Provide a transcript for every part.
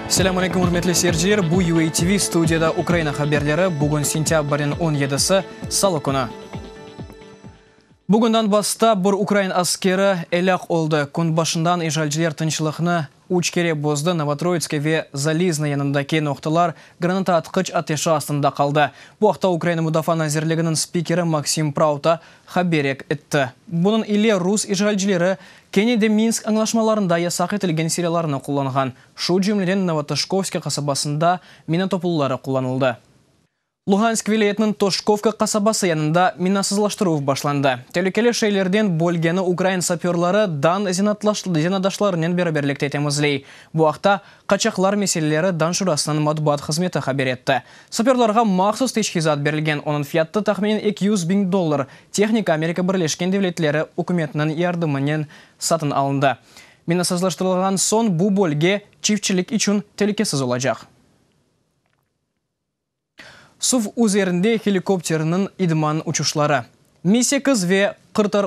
Selâm aleyküm, ürmetli seyirciler! Bu UATV, studiyada Ukraina haberleri. Bugün sentâbrniñ on yedisi, salı künü. Bugün Donbassta bir ukrain askeri elâk oldı. Kün başından işğalciler tınçlıqnı üç kere bozdı, Novotroitske ve Zaliznıy yanındaki noqtalar granataatqıç ateşi astında qaldı. Bu aqta Ukraina Mudafaa nazirliginiñ spikeri Maksim Prauta haber etti. Bunıñ ile rus işğalcileri kene de Minsk añlaşmalarında yasaq etilgen silâlarnı qullanğan, şu cümleden Novotoşkovske qasabasında mina topluları qullanıldı. Lugansk vilâyetiniñ Toşkovka qasabası yanında minasızlaştıruv başlandı. Telükeli şeylerden bölgeni ukrain sapörları dan zenaatdaşlarınen beraberlikte temizley. Bu aqta Qaçaqlar meseleleri Dan şurasınıñ matbuat hızmeti haber etti. Sapörlarğa mahsus teçhizat berilgen, onıñ fiyatı tahminen 200 biñ dollar. Tehnika Amerika Birleşken Devletleri ükümetiniñ yardımınen satın alındı. Minasızlaştırılğan soñ bu bölge çiftçilik içün telükesiz olacaq. Suv üzerinde helikopterniñ idman uçuşları. Mi-sekiz ve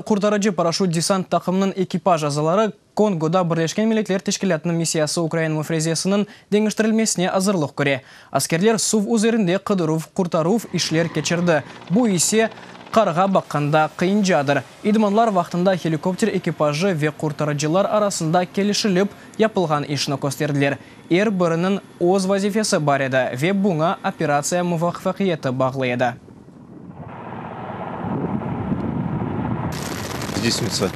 qurtarıcı paraşüt-desant taqımınıñ ekipaj azaları Kongoda Birleşken Milletler Teşkilâtınıñ missiyası ukrain müfrezesiniñ deñiştirilmesine azırlıq köre. Askerler suv üzerinde qıdıruv-qurtaruv işler keçirdi, bu ise qarğa baqqanda qıyıncadır. İdmanlar vaqtında helikopter ekipajı ve qurtarıcılar arasında kelişilip yapılğan işni kösterdiler. Er biriniñ öz vazifesi bar edi ve buña operatsiya muvafaqiyeti bağlı edi. Здійснюється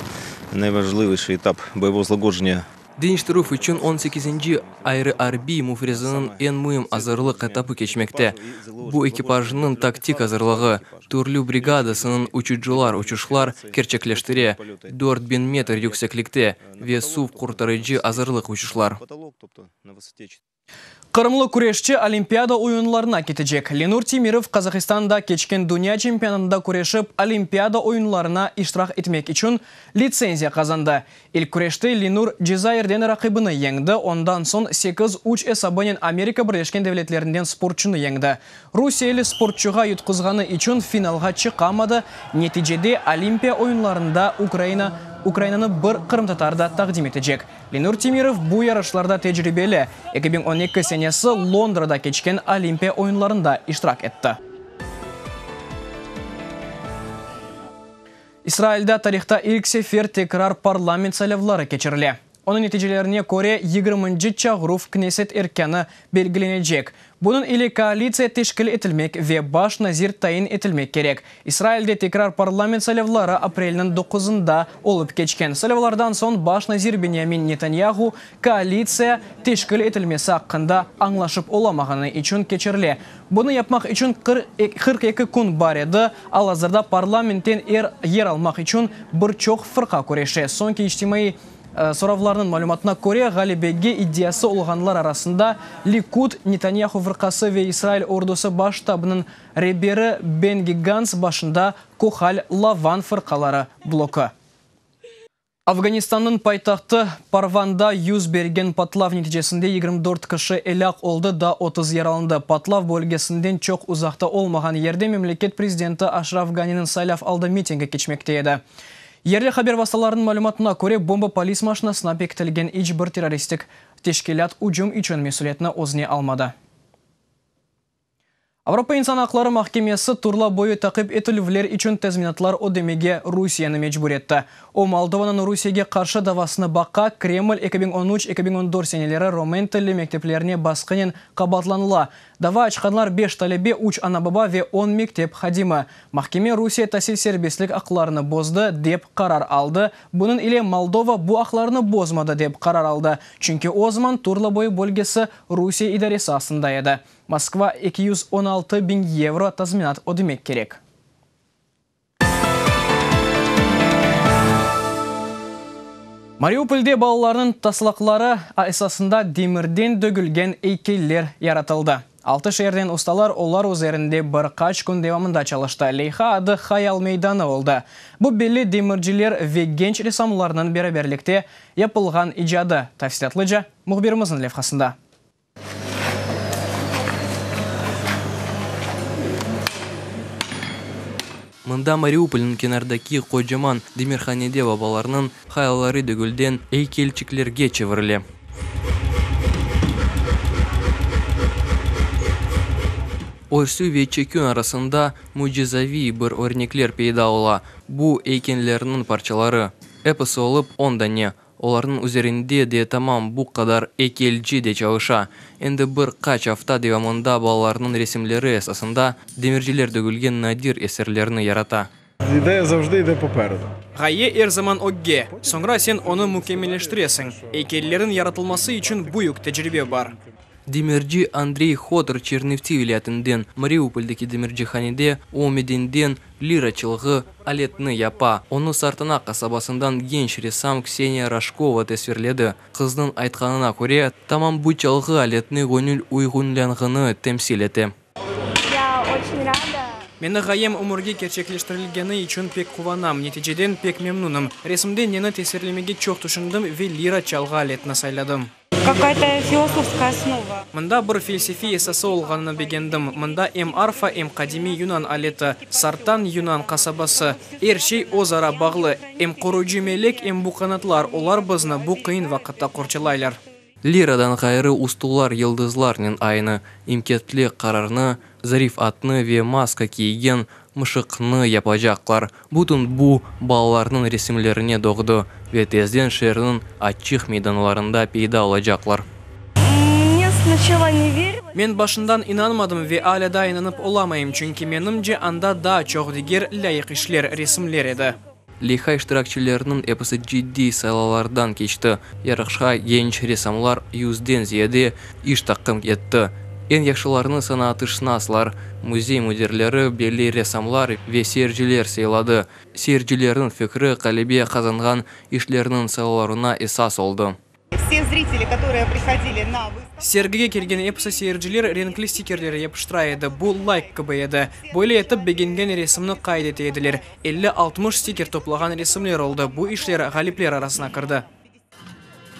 найважливіший етап бойового злагодження. Deñiştirüv içün on sekizinci ayrı arbiy müfrezeniñ eñ müim azırlıq etapı keçmekte. Bu ekipajnıñ taktik azırlığı, türlü brigadasınıñ uçucılar uçuşlar kerçekleştire, 4000 metr yükseklikte, ve suv qurtarıcı azırlıq uçuşlar. Qırımlı küreşçi Olimpiada oyunlarına ketecek. Lenur Temirov Qazahistanda keçken dünya çempionatında küreşip, Olimpiada oyunlarına iştirak etmek içün litsenziya qazandı. İlk küreşte Lenur Cezairden raqibini yeñdi, ondan soñ 8-3 esabınen Amerika Birleşken Devletlerinden sportçunı yeñdi. Rusiyeli sportçuğa yutquzğanı içün finalğa çıqamadı, neticede Olimpiya oyunlarında Ukraina Ukrainanı bir qırımtatar da taqdim etecek. Lenur Temirov bu yarışlarda tecribeli, 2012 senesi Londrada keçken Olimpiya oyunlarında iştirak etti. İsrailde tarihta ilk sefer tekrar parlament saylavları keçirile. Onıñ neticelerine köre 20-nci çağıruv Knesset erkânı belgilenecek. Bunıñ ile koalitsiya teşkil etilmek ve baş nazir tayin etilmek kerek. İsrailde tekrar parlament saylavları aprelniñ doquzında olıp keçken. Saylavlardan soñ baş nazir Benyamin Netanyahu koalitsiya teşkil etilmesi aqqında añlaşıp olamağanı içün keçirile. Bunı yapmaq içün 42 kün bar edi. Al-azırda parlamentten er yer almaq içün bir çoq fırqa küreşe. Soñki içtimaiy soravlarnıñ malümatına köre, ğalebege iddiası olğanlar arasında Likud, Netanyahu fırqası ve İsrail ordusı baş ştabınıñ reberi Bengi Gants başında Kohal Lavan fırqaları bloku. Afganistannıñ paytahtı Parvanda yüz bergen patlav neticesinde 24 kişi elâk oldı, daa 30 yaralandı. Patlav bölgesinden çoq uzaqta olmağan yerde memleket prezidenti Aşraf Ganiniñ saylav aldı mitingi keçmekte edi. Yerli haber vastalarınıñ malümatına köre, bomba polis maşinasına pekitilgen iç bir terroristik teşkilât ücüm içün mesüliyetni özüne almadı. Avropa insan aqları mahkemesi Turla boyu taqip etilüvler içün tazminatlar ödemege Rusiyeni mecbur etti. O, Moldovanıñ Rusiyege qarşı davasını baqa, Kreml 2013-2014 seneleri romen tilli mekteplerine basqınen qabaatlanıla. Dava açqanlar beş talebe, üç ana-baba ve 10 mektep hadimi. Mahkeme Rusiye tasil serbestlik aqlarını bozdı, dep qarar aldı. Bunıñ ile Moldova bu aqlarnı bozmadı, dep qarar aldı. Çünki o zaman Turla boyu bölgesi Rusiye idaresi astında edi. Moskva 216 biñ yevro tazminat ödemek kerek. Mariupolde balalarnıñ taslaqları esasında demirden dögülgen eykeller yaratıldı. Altı şeerden ustalar olar üzerinde bir qaç kün devamında çalıştı. Leyha adı Hayal meydanı oldı. Bu belli demirciler ve genç ressamlarnıñ beraberlikte yapılğan icadı. Tafsilâtlıca mühbirimizniñ levhasında. Mında Mariupolniñ kenardaki qocaman demirhanede babalarnıñ hayalları dögülden eykelçiklerge çevirile. Örsü ve çekün arasında mücizaviy bir örnekler peyda ola. Bu eykenlerniñ parçaları, episi olıp on dane, olarnıñ üzerinde de tamam bu qadar eykelci de çalışa. Endi bir qaç afta devamında balalarnıñ resimleri esasında demirciler dögülgen nadir eserlerni yarata. İdeya zavjdı yde poperedu. Ğaye er zaman ögge, soñra sen onı mükemmelleştiresiñ. Eykellerniñ yaratılması içün büyük tecribe bar. Demirci Andrey Hotor Çernivtsi vilâyetinden, Mariupoldeki demircihanede o medenden lira çılğı aletini yapa. Onı Sartana qasabasından genç ressam Kseniya Rojkova tasvirledi. Qıznıñ aytqanına köre, tamam bu çalğı aletini göñül uyğunlânğını temsil ete. Meni ğayem ömürge kerçekleştirilgeni içün pek quvanam, neticeden pek memnünim. Resimde neni tesirlemege çoq tüşündim ve lira çalğı aletini sayladım. Mında bir felsefiy esası olğanını begendim, mında em arfa, em qadimiy yunan aleti, Sartan yunan qasabası, er şey öz ara bağlı, em qoruyıcı melek, em bu qanatlar, olar bizni bu qıyın vaqıtta qorçalaylar. Liradan ğayrı ustullar yıldızlarnen aynı imketli qararnı, zarif atnı ve maska kiygen mışıqnı yapacaqlar. Bütün bu, balalarnıñ resimlerine doğdı ve tezden şeerniñ açıq meydanlarında peyda olacaqlar. Men başından inanmadım ve alâ daa inanıp olamayım, çünki, menimce, anda daa çoq diger lâyıq işler, resimler edi. Leyha iştirakçileriniñ episi ciddiy saylavlardan keçti. Yarışqa genç ressamlar yüzden ziyade iş taqdim etti. Eñ yahşılarını sanatışnaslar, müzey müdirleri, belli ressamlar ve seyirciler sayladı. Seyircilerniñ fikri ğalebe qazanğan işlerniñ saylavlarına esas oldı. Sergige kelgen episi seyirciler renkli stikerler yapıştıra edi, bu layk kibi edi. Böyle etip begengen resimni qayd ete ediler. 50-60 stiker toplağan resimler oldı, bu işler ğalipler arasına kirdi.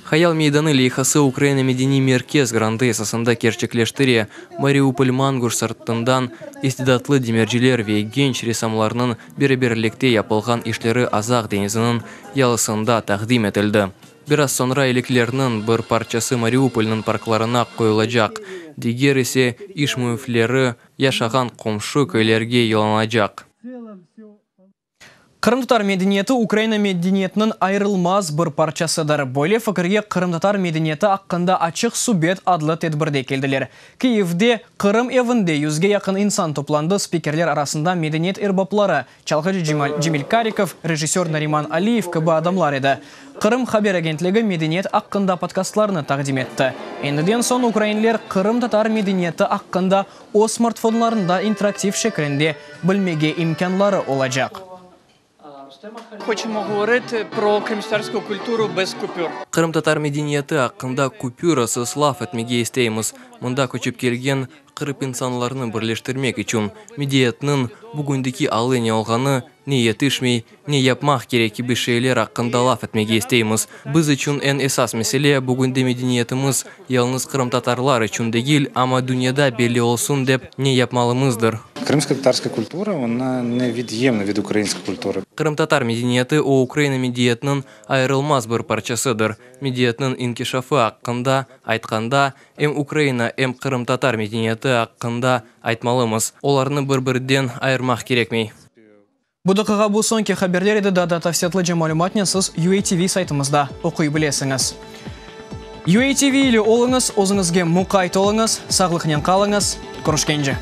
Hayal meydanı leyhası Ukraina medeniy merkez grantı esasında kerçekleştire. Mariupol Manguş sırtından istidatlı demirciler ve genç ressamlarnıñ beraberlikte yapılğan işleri Azaq deñiziniñ yalısında taqdim etildi. Biraz soñra eleklerniñ bir parçası Mariupolnıñ parklarına qoyulacaq, diger ise iş müifleri yaşağan qomşu köylerge yollanacaq. Qırımtatar medeniyeti Ukraina medeniyetiniñ ayırılmaz bir parçasıdır. Böyle fikirge Qırımtatar medeniyeti aqqında açıq subet adlı tedbirde keldiler. Kiyevde Qırım evinde yüzge yaqın insan toplandı, spikerler arasında medeniyet erbapları, Çalğıcı Cemil Karikov, rejissör Nariman Aliyev kibi adamlar edi. Qırım haber agentligi medeniyet aqqında podkastlarnı taqdim etti. Endiden soñ ukrainler qırımtatar medeniyeti aqqında öz smartfonlarında interaktiv şeklinde bilmege imkânları olacaq. Qırımtatar medeniyeti aqqında kupürasız laf etmege isteymiz. Mında köçip kelgen Qırım insanlarını birleştirmek içün, mediyetniñ bugündeki alı ne olğanı, ne yetişmey, ne yapmaq kerek kibi şeyler aqqında laf etmege isteymiz. Biz içün eñ esas mesele, bugünde medeniyetimiz yalıñız qırımtatarlar içün degil, amma dünyada belli olsun dep ne yapmalımızdır. Krımsko-tatarska kultura, vona nevід'ємна від ukrainskoy kultury. Qırımtatar medeniyeti, o Ukraina mediyetiniñ ayırılmaz bir parçasıdır. Mediyetniñ inkişafı aqqında aytqanda, Em Ukraina, em qırımtatar medeniyeti aqqında aytmalımız. Olarnı bir-birden ayırmaq kerekmey. Bu daqiqa bu soñki haberler edi, daa da tafsilâtlıca malümatnen siz UATV saytımızda oquy bilesiñiz. UATV ile oluñız, özüñizge muqayt oluñız, sağlıqnen qalıñız, körüşkence!